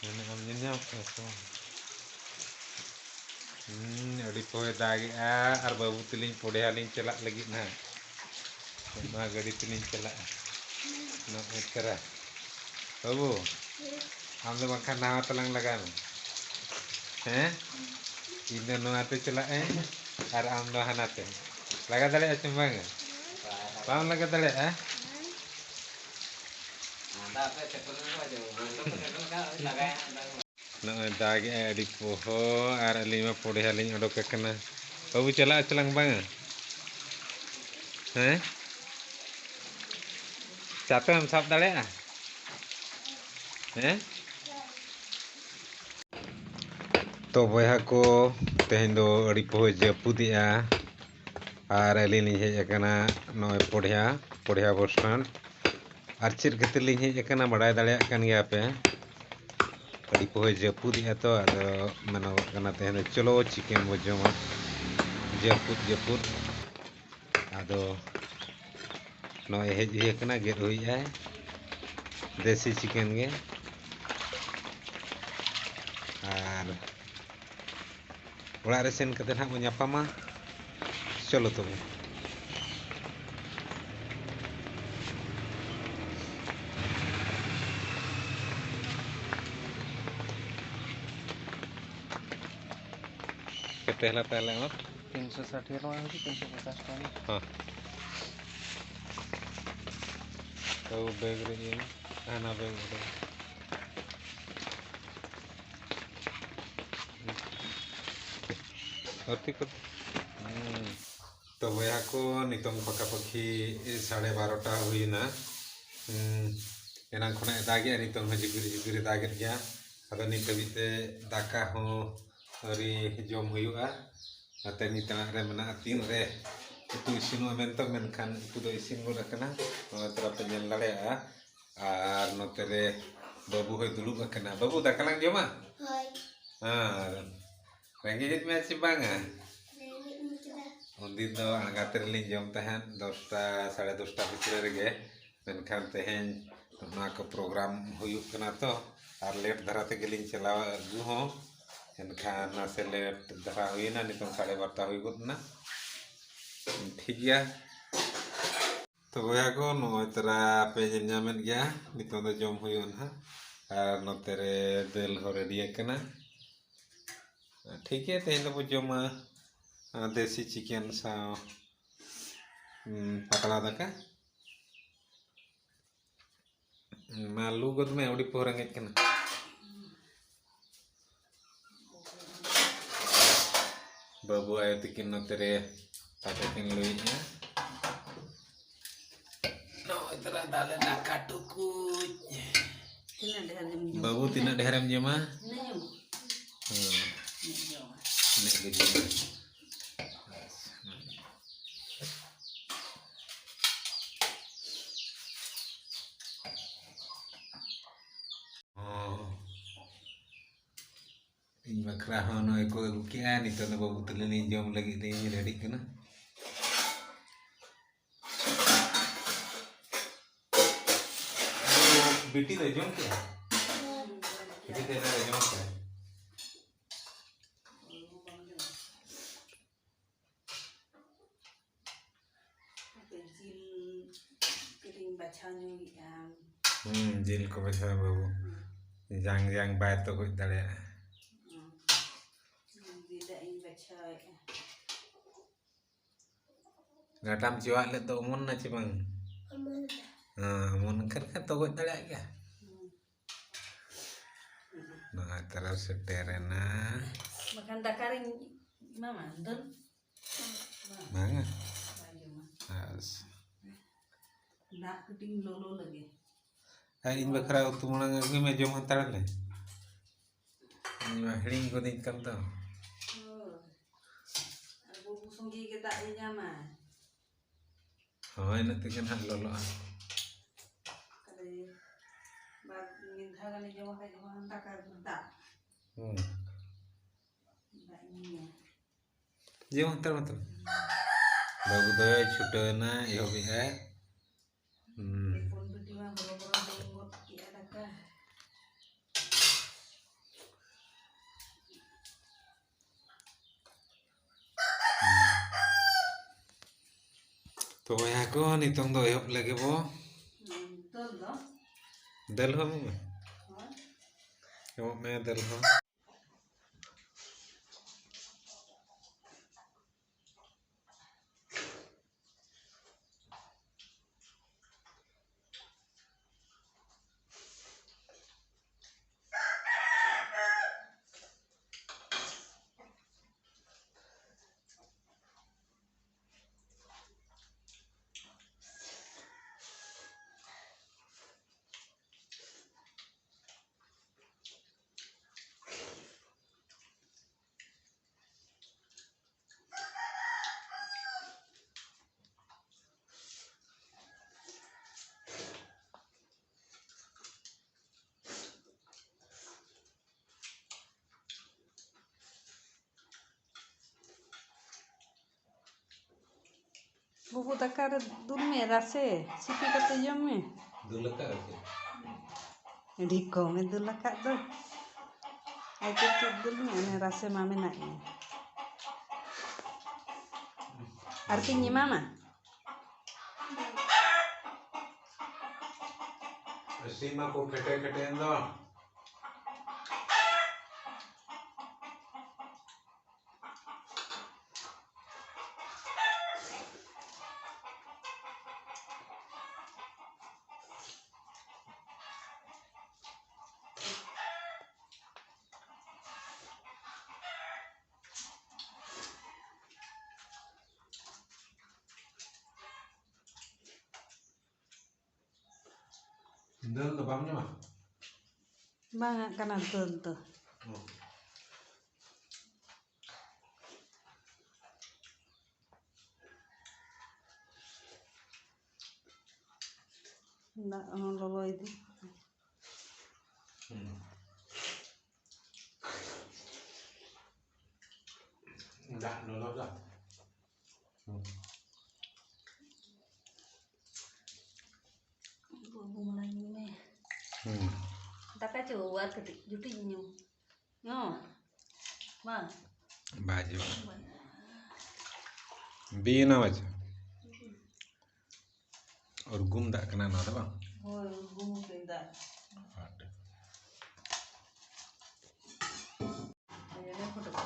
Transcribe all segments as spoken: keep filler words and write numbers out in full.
ᱢᱮᱱᱮᱫ ᱟᱢ ᱧᱮᱞ ᱧᱟᱢᱚᱜ ᱠᱟᱱᱟ ᱥᱮ ᱵᱟᱝ? ᱦᱩᱸ, ᱟᱹᱰᱤ ᱯᱚᱦᱚᱭ ᱫᱟᱜᱮᱜᱼᱟ ᱟᱨ ᱵᱟᱹᱵᱩ ᱛᱟᱹᱞᱤᱧ ᱯᱚᱰᱮᱦᱟ ᱞᱤᱧ ᱪᱟᱞᱟᱜ ᱞᱟᱹᱜᱤᱫ ᱱᱟᱦᱟᱜ᱾ ᱱᱚᱣᱟ ᱜᱟᱹᱰᱤ ᱛᱮᱞᱤᱧ ᱪᱟᱞᱟᱜᱼᱟ᱾ ᱱᱚᱜᱼᱚᱭ ᱛᱟᱨᱟ᱾ ᱵᱟᱹᱵᱩ, ᱟᱢ ᱫᱚ ᱵᱟᱝᱠᱷᱟᱱ ᱱᱟᱣᱟ ᱛᱟᱞᱟᱝ ᱞᱟᱜᱟᱭ ᱢᱮ᱾ ᱦᱮᱸ? ᱤᱧ ᱫᱚ ᱱᱚᱣᱟ ᱛᱮ ᱪᱟᱞᱟᱜ ᱟᱹᱧ ᱟᱨ ᱟᱢ ᱫᱚ ᱦᱟᱱᱟ ᱛᱮ᱾ ᱞᱟᱜᱟ ᱫᱟᱲᱮᱭᱟᱜᱼᱟ ᱪᱮᱢ ᱵᱟᱝᱟ? ᱵᱟᱢ ᱞᱟᱜᱟ ᱫᱟᱲᱮᱭᱟᱜᱼᱟ? ᱱᱚᱜᱼᱚᱭ ᱫᱟᱜᱮᱜᱼᱟᱭ ᱟᱹᱰᱤ ᱯᱚᱦᱚ ᱟᱨ ᱟᱹᱞᱤᱧ ᱢᱟ ᱯᱚᱰᱮᱦᱟ ᱞᱤᱧ ᱚᱰᱚᱠ ᱟᱠᱟᱱᱟ᱾ ᱵᱟᱹᱵᱩ, ᱪᱟᱞᱟᱜ ᱟᱪᱮ ᱞᱟᱝ ᱵᱟᱝᱟ? ᱦᱮᱸ? ᱪᱟᱛᱚᱢ ᱮᱢ ᱥᱟᱵ ᱫᱟᱲᱮᱭᱟᱜᱼᱟ? ᱦᱮᱸ? ᱛᱚ ᱵᱚᱭᱦᱟ ᱠᱚ, ᱛᱮᱦᱮᱧ ᱫᱚ ᱟᱹᱰᱤ ᱯᱚᱦᱚᱭ ᱡᱟᱹᱯᱩᱫᱮᱜᱼᱟ ᱟᱨ ᱟᱹᱞᱤᱧ ᱞᱤᱧ ᱦᱮᱡ ᱟᱠᱟᱱᱟ ᱱᱚᱜᱼᱚᱭ ᱯᱚᱰᱮᱦᱟ, ᱯᱚᱰᱮᱦᱟ ᱵᱚᱥ ᱥᱴᱮᱱᱰ᱾ ᱟᱨ ᱪᱮᱫ ᱠᱷᱟᱹᱛᱤᱨ ᱞᱤᱧ ᱦᱮᱡ ᱟᱠᱟᱱᱟ ᱵᱟᱰᱟᱭ ᱫᱟᱲᱮᱭᱟᱜ ᱠᱟᱱ ᱜᱮᱭᱟ ᱯᱮ᱾ ᱟᱹᱰᱤ ᱯᱚᱦᱚᱭ ᱡᱟᱹᱯᱩᱫᱮᱜᱼᱟ ᱛᱚ, ᱟᱫᱚ ᱢᱮᱱᱚᱜᱚᱜ ᱠᱟᱱᱟ ᱛᱮᱦᱮᱧ ᱫᱚ ᱪᱚᱞᱚ ᱪᱤᱠᱮᱱ ᱵᱚ ᱡᱚᱢᱟ᱾ ᱡᱟᱹᱯᱩᱫ ᱡᱟᱹᱯᱩᱫ᱾ ᱟᱫᱚ ᱱᱚᱜᱼᱚᱭ ᱦᱮᱡ ᱦᱩᱭ ᱟᱠᱟᱱᱟ, ᱜᱮᱫ ᱦᱩᱭᱮᱜᱼᱟᱭ ᱫᱮᱥᱤ ᱪᱤᱠᱮᱱ ᱜᱮ᱾ ᱟᱨ ᱚᱲᱟᱜ ᱨᱮ ᱥᱮᱱ ᱠᱟᱛᱮ ᱱᱟᱦᱟᱜ ᱵᱚᱱ ᱧᱟᱯᱟᱢᱟ᱾ ᱪᱚᱞᱚ ᱛᱚᱵᱮ᱾ ᱠᱮᱛᱮ ᱦᱮᱞᱟ ᱛᱟᱦᱞᱮ ᱟᱢᱟᱜ? ᱛᱤᱱᱥᱚ ᱥᱟᱴ ᱴᱟᱠᱟ ᱦᱩᱭᱩᱜ, ᱛᱤᱱᱥᱚ ᱯᱚᱪᱟᱥ ᱴᱟᱠᱟ᱾ ᱦᱚᱸ᱾ ᱛᱚ ᱵᱮᱜᱽ ᱨᱮ ᱤᱧ ᱦᱟᱱᱟ ᱵᱮᱜᱽ ᱨᱮ᱾ ᱜᱟᱛᱮ ᱠᱚ᱾ ᱦᱩᱸ᱾ ᱛᱚ ᱵᱚᱭᱦᱟ ᱠᱚ, ᱱᱤᱛᱚᱝ ᱯᱟᱠᱟᱯᱟᱠᱤ ᱥᱟᱲᱮ ᱵᱟᱨᱚᱴᱟ ᱦᱩᱭᱮᱱᱟ᱾ ᱦᱩᱸ, ᱮᱱᱟᱝ ᱠᱷᱚᱱᱟᱜ ᱮ ᱫᱟᱜᱮᱜᱼᱟ, ᱱᱤᱛᱚᱝ ᱦᱚᱸ ᱡᱷᱤᱯᱤᱨ ᱡᱷᱤᱯᱤᱨ ᱮ ᱫᱟᱜᱮᱫ ᱜᱮᱭᱟ᱾ ᱟᱫᱚ ᱱᱤᱛ ᱦᱟᱹᱵᱤᱡ ᱛᱮ ᱫᱟᱠᱟ ᱦᱚᱸ ᱟᱹᱣᱨᱤ ᱡᱚᱢ ᱦᱩᱭᱩᱜᱼᱟ᱾ ᱟᱨ ᱛᱟᱺᱜᱤ ᱛᱟᱲᱟᱜ ᱨᱮ ᱢᱮᱱᱟᱜᱼᱟ, ᱛᱤᱱ ᱨᱮ ᱩᱛᱩ ᱤᱥᱤᱱᱚᱜᱼᱟ ᱢᱮᱱᱛᱮ, ᱢᱮᱱᱠᱷᱟᱱ ᱩᱛᱩ ᱫᱚ ᱤᱥᱤᱱ ᱜᱚᱫ ᱟᱠᱟᱱᱟ᱾ ᱱᱚᱜᱼᱚᱭ ᱛᱚᱨᱟ ᱯᱮ ᱧᱮᱞ ᱫᱟᱲᱮᱭᱟᱜᱼᱟ᱾ ᱟᱨ ᱱᱚᱛᱮ ᱨᱮ ᱵᱟᱹᱵᱩ ᱦᱚᱸᱭ ᱫᱩᱲᱩᱵ ᱟᱠᱟᱱᱟ᱾ ᱵᱟᱹᱵᱩ, ᱫᱟᱠᱟ ᱞᱟᱝ ᱡᱚᱢᱟ? ᱦᱳᱭ᱾ ᱦᱮᱸ᱾ ᱨᱮᱸᱜᱮᱡ ᱮᱫ ᱢᱮᱭᱟ ᱪᱮ ᱵᱟᱝᱟ? ᱨᱮᱸᱜᱮᱡ ᱤᱧ ᱠᱟᱱᱟ᱾ ᱩᱱᱫᱤᱱ ᱫᱚ ᱟᱬᱜᱟᱛ ᱨᱮᱞᱤᱧ ᱡᱚᱢ ᱛᱟᱦᱮᱸᱫ ᱫᱚᱥᱴᱟ, ᱥᱟᱲᱮ ᱫᱚᱥᱴᱟ ᱵᱷᱤᱛᱨᱤ ᱨᱮᱜᱮ᱾ ᱢᱮᱱᱠᱷᱟᱱ ᱛᱮᱦᱮᱧ ᱱᱚᱣᱟ ᱠᱚ ᱯᱨᱳᱜᱨᱟᱢ ᱦᱩᱭᱩᱜ ᱠᱟᱱᱟ ᱛᱚ, ᱟᱨ ᱞᱮᱴ ᱫᱷᱟᱨᱟ ᱛᱮᱜᱮ ᱞᱤᱧ ᱪᱟᱞᱟᱣᱟ ᱟᱹᱜᱩ ᱦᱚᱸ, ᱮᱱᱠᱷᱟᱱ ᱱᱟᱥᱮ ᱞᱮᱴ ᱫᱷᱟᱨᱟ ᱦᱩᱭᱮᱱᱟ, ᱱᱤᱛᱚᱝ ᱥᱟᱲᱮ ᱵᱟᱨᱚᱴᱟ ᱦᱩᱭ ᱜᱚᱫ ᱮᱱᱟ᱾ ᱴᱷᱤᱠ ᱜᱮᱭᱟ, ᱛᱚ ᱵᱚᱭᱦᱟ ᱠᱚ, ᱱᱚᱜᱼᱚᱭ ᱛᱚᱨᱟ ᱯᱮ ᱧᱮᱞ ᱧᱟᱢᱮᱫ ᱜᱮᱭᱟ, ᱱᱤᱛᱚᱝ ᱫᱚ ᱡᱚᱢ ᱦᱩᱭᱩᱜᱼᱟ ᱱᱟᱦᱟᱜ᱾ ᱟᱨ ᱱᱚᱛᱮ ᱨᱮ ᱫᱟᱹᱞ ᱦᱚᱸ ᱨᱮᱰᱤ ᱟᱠᱟᱱᱟ᱾ ᱴᱷᱤᱠ ᱜᱮᱭᱟ, ᱛᱮᱦᱮᱧ ᱫᱚᱵᱚ ᱡᱚᱢᱟ, ᱟᱸ, ᱫᱮᱥᱤ ᱪᱤᱠᱮᱱ ᱥᱟᱶ, ᱩᱸ, ᱯᱟᱛᱲᱟ ᱫᱟᱠᱟ᱾ ᱢᱟ ᱞᱩ ᱜᱚᱫ ᱢᱮ, ᱟᱹᱰᱤ ᱯᱚᱦᱚ ᱨᱮᱸᱜᱮᱡ ᱠᱟᱱᱟ᱾ ᱵᱟᱹᱵᱩ ᱟᱭᱳ ᱛᱤᱠᱤᱱ ᱱᱚᱛᱮ ᱨᱮ ᱛᱟᱵᱮ ᱠᱤᱱ ᱞᱩᱭᱮᱫᱼᱟ᱾ ᱱᱚᱜᱼᱚᱭ ᱛᱚᱨᱟ ᱫᱟᱞᱮ ᱫᱟᱠᱟ ᱴᱩᱠᱩᱡ᱾ ᱛᱤᱱᱟᱹᱜ ᱰᱷᱮᱨ ᱮᱢ ᱡᱚᱢᱟ? ᱵᱟᱹᱵᱩ, ᱛᱤᱱᱟᱹᱜ ᱰᱷᱮᱨᱮᱢ ᱡᱚᱢᱟ? ᱤᱱᱟᱹᱜ ᱡᱚᱢᱟ᱾ ᱦᱮᱸ᱾ ᱤᱱᱟᱹᱜ ᱡᱚᱢᱟ᱾ ᱤᱱᱟᱹᱜ ᱜᱮ ᱡᱚᱢᱟ᱾ ᱦᱚᱸ᱾ ᱤᱧ ᱵᱟᱠᱷᱨᱟ ᱦᱚᱸ ᱱᱚᱜᱼᱚᱭ ᱠᱚ ᱟᱹᱜᱩ ᱠᱮᱜᱼᱟ᱾ ᱱᱤᱛᱚᱜ ᱫᱚ ᱵᱟᱹᱵᱩ ᱛᱟᱹᱞᱤᱧ ᱞᱤᱧ ᱡᱚᱢ ᱞᱟᱹᱜᱤᱫ ᱞᱤᱧ ᱨᱮᱰᱤᱜ ᱠᱟᱱᱟ᱾ ᱵᱤᱴᱤ ᱫᱚᱭ ᱡᱚᱢ ᱠᱮᱜᱼᱟ? ᱵᱤᱴᱤ ᱫᱚ ᱮᱱᱟᱝ ᱨᱮ ᱡᱚᱢ ᱠᱮᱜᱼᱟ᱾ ᱟᱯᱮ ᱡᱤᱞ ᱠᱟᱹᱴᱤᱡ ᱤᱧ ᱵᱟᱪᱷᱟᱣ ᱧᱚᱜᱮᱜᱼᱟ᱾ ᱦᱩᱸ, ᱡᱤᱞ ᱠᱚ ᱵᱟᱪᱷᱟᱣ ᱵᱟᱹᱵᱩ᱾ ᱦᱩᱸ᱾ ᱡᱟᱝ ᱡᱟᱝ ᱵᱟᱭ ᱛᱚᱜᱚᱡ ᱫᱟᱲᱮᱭᱟᱜᱼᱟ᱾ ᱦᱩᱸ᱾ ᱡᱤᱞ ᱤᱧ ᱵᱟᱪᱷᱟᱣᱮᱜᱼᱟ᱾ ᱞᱟᱴᱟᱢ ᱪᱮᱣᱟᱜ ᱞᱮᱫ ᱫᱚ ᱚᱢᱚᱱ ᱱᱟ ᱪᱮ ᱵᱟᱝ? ᱚᱢᱚᱱ ᱱᱟ᱾ ᱦᱮᱸ, ᱚᱢᱚᱱ ᱠᱷᱟᱱ ᱠᱷᱟᱱ ᱛᱚᱜᱚᱡ ᱫᱟᱲᱮᱭᱟᱜ ᱜᱮᱭᱟ᱾ ᱦᱩᱸ᱾ ᱱᱚᱜᱼᱚᱭ ᱛᱟᱨᱟ ᱥᱮᱴᱮᱨᱮᱱᱟ᱾ ᱵᱟᱠᱷᱟᱱ ᱫᱟᱠᱟ ᱨᱤᱧ ᱮᱢᱟᱢᱟ, ᱫᱟᱹᱞ? ᱵᱟᱝᱟ᱾ ᱵᱟᱭ ᱡᱚᱢᱟ᱾ ᱟᱪᱪᱷᱟ᱾ ᱫᱟᱜ ᱠᱟᱹᱴᱤᱡ ᱤᱧ ᱞᱚᱞᱚ ᱞᱮᱜᱮ᱾ ᱟᱨ ᱤᱧ ᱵᱟᱠᱷᱨᱟ ᱩᱛᱩ ᱢᱟᱲᱟᱝ ᱟᱹᱜᱩᱭ ᱢᱮ, ᱡᱚᱢ ᱦᱟᱛᱟᱲ ᱞᱮ᱾ ᱤᱧ ᱢᱟ ᱦᱤᱲᱤᱧ ᱜᱚᱫᱤᱧ ᱠᱟᱱ ᱫᱚ᱾ ᱦᱳᱭ᱾ ᱟᱨ ᱵᱟᱹᱵᱩ ᱥᱚᱸᱜᱮ ᱜᱮ ᱫᱟᱜ ᱮ ᱧᱟᱢᱟ᱾ ᱦᱳᱭ, ᱤᱱᱟᱹᱜ ᱛᱮᱜᱮ ᱱᱟᱦᱟᱜ ᱞᱚᱞᱚᱜᱼᱟ᱾ ᱛᱟᱦᱞᱮ ᱵᱟᱨ, ᱢᱤᱫ ᱫᱷᱟᱣ ᱜᱟᱱᱮ ᱡᱚᱢ ᱠᱷᱟᱡ ᱫᱚ ᱫᱟᱠᱟ ᱫᱟᱜ᱾ ᱦᱩᱸ᱾ ᱫᱟᱜ ᱧᱩᱭᱟ᱾ ᱡᱚᱢ ᱦᱟᱛᱟᱲ ᱢᱮ ᱛᱚᱵᱮ᱾ ᱵᱟᱹᱵᱩ ᱫᱚᱭ ᱪᱷᱩᱴᱟᱹᱣ ᱮᱱᱟ, ᱮᱦᱚᱵᱮᱜᱼᱟᱭ᱾ ᱦᱩᱸ᱾ ᱦᱚᱯᱚᱱ ᱵᱤᱴᱤ ᱢᱟ ᱦᱚᱨᱚ ᱵᱚᱨᱚ ᱡᱚᱢ ᱜᱚᱫ ᱠᱮᱜᱼᱟ ᱫᱟᱠᱟ᱾ ᱛᱚ ᱵᱚᱭᱦᱟ ᱠᱚ, ᱱᱤᱛᱚᱝ ᱫᱚ ᱮᱦᱚᱵ ᱞᱮᱜᱮ ᱵᱚ᱾ ᱫᱟᱹᱞ ᱫᱚ? ᱫᱟᱹᱞ ᱦᱚᱸ ᱮᱢᱚᱜ ᱢᱮ᱾ ᱦᱳᱭ᱾ ᱮᱢᱚᱜ ᱢᱮ ᱫᱟᱹᱞ ᱦᱚᱸ᱾ ᱵᱟᱹᱵᱩ, ᱫᱟᱠᱟ ᱨᱮ ᱫᱩᱞ ᱢᱮ, ᱨᱟᱥᱮ ᱥᱤᱯᱤ ᱠᱟᱛᱮ ᱡᱚᱢ ᱢᱮ᱾ ᱫᱩᱞ ᱟᱠᱟᱫ ᱨᱟᱥᱮ? ᱟᱹᱰᱤ ᱠᱚᱢᱮ ᱫᱩᱞ ᱟᱠᱟᱫ ᱫᱚ᱾ ᱟᱡ ᱛᱮ ᱪᱮᱫ ᱫᱩᱞ ᱢᱮ, ᱚᱱᱮ ᱨᱟᱥᱮ ᱢᱟ ᱢᱮᱱᱟᱜ ᱜᱮ᱾ ᱟᱨ ᱠᱤᱧ ᱮᱢᱟᱢᱟ? ᱥᱤᱢ ᱢᱟᱠᱚ ᱠᱮᱴᱮ ᱠᱮᱴᱮᱭᱮᱱ ᱫᱚ᱾ ᱫᱟᱹᱞ ᱫᱚ ᱵᱟᱢ ᱧᱟᱢᱟ? ᱵᱟᱝ ᱟᱜ ᱠᱟᱱᱟ ᱫᱟᱹᱞ ᱫᱚ᱾ ᱚ᱾ ᱫᱟᱜ ᱦᱚᱸ ᱞᱚᱞᱚ ᱤᱫᱤᱜ ᱠᱟᱱᱟ᱾ ᱦᱩᱸ᱾ ᱫᱟᱜ ᱞᱚᱞᱚ ᱫᱚ᱾ ᱦᱩᱸ᱾ ᱵᱟᱹᱵᱩ ᱢᱟᱲᱟᱝ ᱧᱩᱭ ᱢᱮ᱾ ᱦᱩᱸ᱾ ᱫᱟᱠᱟ ᱪᱚ ᱟᱨ ᱠᱟᱹᱴᱤᱡ ᱡᱩᱴᱤᱡ ᱧᱩ᱾ ᱧᱩ᱾ ᱢᱟ᱾ ᱵᱟᱡᱮ᱾ ᱵᱤᱱᱟ ᱵᱟᱡᱮ᱾ ᱩᱨᱜᱩᱢ ᱫᱟᱜ ᱠᱟᱱᱟ ᱱᱚᱣᱟ ᱫᱚ, ᱵᱟᱝ? ᱦᱳᱭ, ᱩᱨᱜᱩᱢ ᱠᱟᱹᱧ ᱫᱟᱜ᱾ ᱟᱹᱰᱤ ᱮᱱᱮ ᱯᱷᱳᱴᱳ ᱠᱚ᱾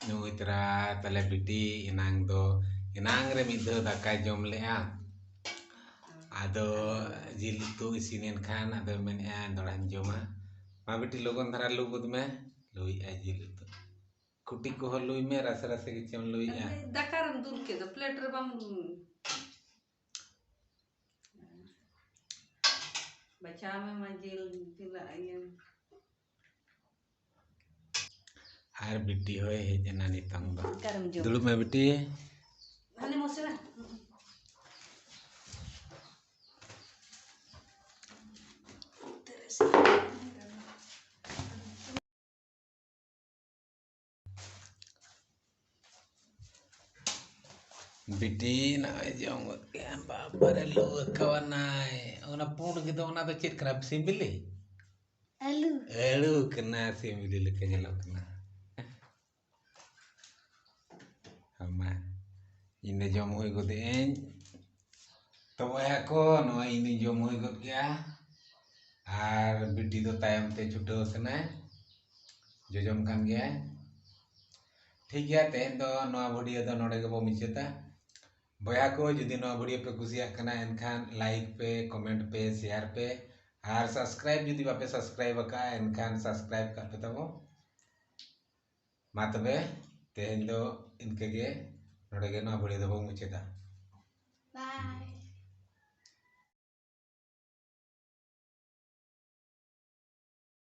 ᱱᱩᱭ ᱛᱚᱨᱟ ᱛᱟᱞᱮ ᱵᱤᱴᱤ ᱮᱱᱟᱝ ᱫᱚ, ᱮᱱᱟᱝ ᱨᱮ ᱢᱤᱫ ᱫᱷᱟᱣ ᱫᱟᱠᱟᱭ ᱡᱚᱢ ᱞᱮᱜᱼᱟ᱾ ᱟᱫᱚ ᱡᱤᱞ ᱩᱛᱩ ᱤᱥᱤᱱᱮᱱ ᱠᱷᱟᱱ ᱟᱫᱚᱭ ᱢᱮᱱᱮᱜᱼᱟ, "ᱫᱚᱦᱲᱟᱧ ᱡᱚᱢᱟ᱾" ᱢᱟ ᱵᱤᱴᱤ, ᱞᱚᱜᱚᱱ ᱫᱷᱟᱨᱟ ᱞᱩ ᱜᱚᱫ ᱢᱮ᱾ ᱞᱩᱭᱮᱜᱼᱟᱭ ᱡᱤᱞ ᱩᱛᱩ᱾ ᱠᱩᱴᱤ ᱠᱚᱦᱚᱸ ᱞᱩᱭ ᱢᱮ, ᱨᱟᱥᱮ ᱨᱟᱥᱮ ᱜᱮ ᱪᱮᱢ ᱞᱩᱭᱮᱜᱼᱟ᱾ ᱫᱟᱠᱟ ᱨᱮᱢ ᱫᱩᱞ ᱠᱮᱫ ᱫᱚ, ᱯᱞᱮᱴ ᱨᱮ ᱵᱟᱢ ᱵᱟᱪᱷᱟᱣ ᱢᱮ, ᱢᱟ ᱡᱤᱞ ᱛᱤᱱᱟᱹᱜ ᱤᱭᱟᱹ᱾ ᱟᱨ ᱵᱤᱴᱤ ᱦᱚᱸᱭ ᱦᱮᱡ ᱮᱱᱟ ᱱᱤᱛᱚᱝ ᱫᱚ᱾ ᱚᱠᱟᱨᱮᱢ ᱡᱚᱢ? ᱫᱩᱲᱩᱵ ᱢᱮ ᱵᱤᱴᱤ᱾ ᱦᱟᱱᱮ ᱢᱚᱥᱞᱟ᱾ ᱵᱤᱴᱤ ᱱᱚᱜᱼᱚᱭ ᱡᱚᱢ ᱜᱚᱫ ᱠᱮᱜᱼᱟ᱾ ᱵᱟᱵᱟᱨᱮ, ᱞᱩ ᱟᱠᱟᱣᱟᱱᱟᱭ᱾ ᱚᱱᱟ ᱯᱩᱸᱰ ᱜᱮᱫᱚ, ᱚᱱᱟ ᱫᱚ ᱪᱮᱫ ᱠᱟᱱᱟ? ᱥᱤᱢ ᱵᱤᱞᱤ? ᱟᱹᱞᱩ᱾ ᱟᱹᱞᱩ ᱠᱟᱱᱟ, ᱥᱤᱢ ᱵᱤᱞᱤ ᱞᱮᱠᱟ ᱧᱮᱞᱚᱜ ᱠᱟᱱᱟ᱾ ᱢᱟ, ᱤᱧ ᱫᱚ ᱡᱚᱢ ᱦᱩᱭ ᱜᱚᱫᱮᱜ ᱟᱹᱧ᱾ ᱛᱚ ᱵᱚᱭᱦᱟ ᱠᱚ, ᱱᱚᱣᱟ ᱤᱧ ᱫᱚᱧ ᱡᱚᱢ ᱦᱩᱭ ᱜᱚᱫ ᱠᱮᱜᱼᱟ᱾ ᱟᱨ ᱵᱤᱴᱤ ᱫᱚ ᱛᱟᱭᱚᱢ ᱛᱮ ᱪᱷᱩᱴᱟᱹᱣ ᱟᱠᱟᱱᱟᱭ, ᱡᱚᱡᱚᱢ ᱠᱟᱱ ᱜᱮᱭᱟᱭ᱾ ᱴᱷᱤᱠ ᱜᱮᱭᱟ, ᱛᱮᱦᱮᱧ ᱫᱚ ᱱᱚᱣᱟ video ᱫᱚ ᱱᱚᱰᱮ ᱜᱮᱵᱚ ᱢᱩᱪᱟᱹᱫᱟ᱾ ᱵᱚᱭᱦᱟ ᱠᱚ, ᱡᱩᱫᱤ ᱱᱚᱣᱟ video ᱯᱮ ᱠᱩᱥᱤᱭᱟᱜ ᱠᱟᱱᱟ, ᱮᱱᱠᱷᱟᱱ like ᱯᱮ, comment ᱯᱮ, share ᱯᱮ, ᱟᱨ subscribe ᱡᱩᱫᱤ ᱵᱟᱯᱮ subscribe ᱟᱠᱟᱫᱼᱟ, ᱮᱱᱠᱷᱟᱱ subscribe ᱠᱟᱜ ᱯᱮ ᱛᱟᱵᱚ᱾ ᱢᱟ ᱛᱚᱵᱮ, ᱛᱮᱦᱮᱧ ᱫᱚ ᱤᱱᱠᱟᱹ ᱜᱮ, ᱱᱚᱰᱮ ᱜᱮ ᱱᱚᱣᱟ video ᱫᱚᱵᱚ ᱢᱩᱪᱟᱹᱫᱟ᱾